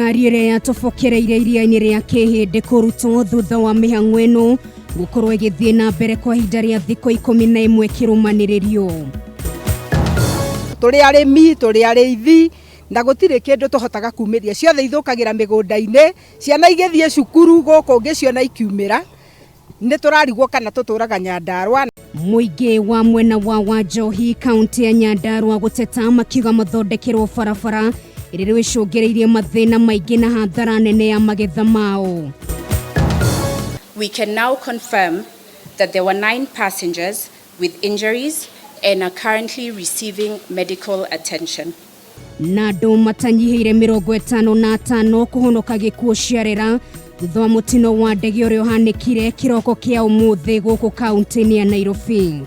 Ngari ĩrĩa yatobokereire iria-inĩ rĩa Kĩhĩndĩ kũrutwo thutha wa mĩhang'o ĩno gũkorwo ĩgĩthiĩ na mbere kwa ihinda rĩa thikũ 11 kĩrũmanĩrĩrio. Tũrĩ arĩmi, tũrĩ arĩithi, na gũtirĩ kĩndũ tũhotaga kumĩria. Ciothe ithũkagĩra mĩgũnda-inĩ, ciana igĩthiĩ cukuru gũkũ ũngĩciona ikiumĩra, nĩ tũrarigwo kana tũtũraga Nyandarua. Mũingĩ wa mwena wa Wanjohi kaunti ya Nyandarua gũteta makiuga mathondekerwo barabara ĩrĩa rĩu ĩcũngĩrĩirie mathĩna maingĩ na hathara nene ya magetha mao. We can now confirm that there were 9 passengers with injuries and are currently receiving medical attention. Na andũ matanyihĩire 55 kũhonoka gĩkuũ ciarera thutha wa mũtino wa ndege ũrĩa ũhanĩkire kĩroko kĩa ũmũthĩ gũkũ kaunti-inĩ ya Nairobi.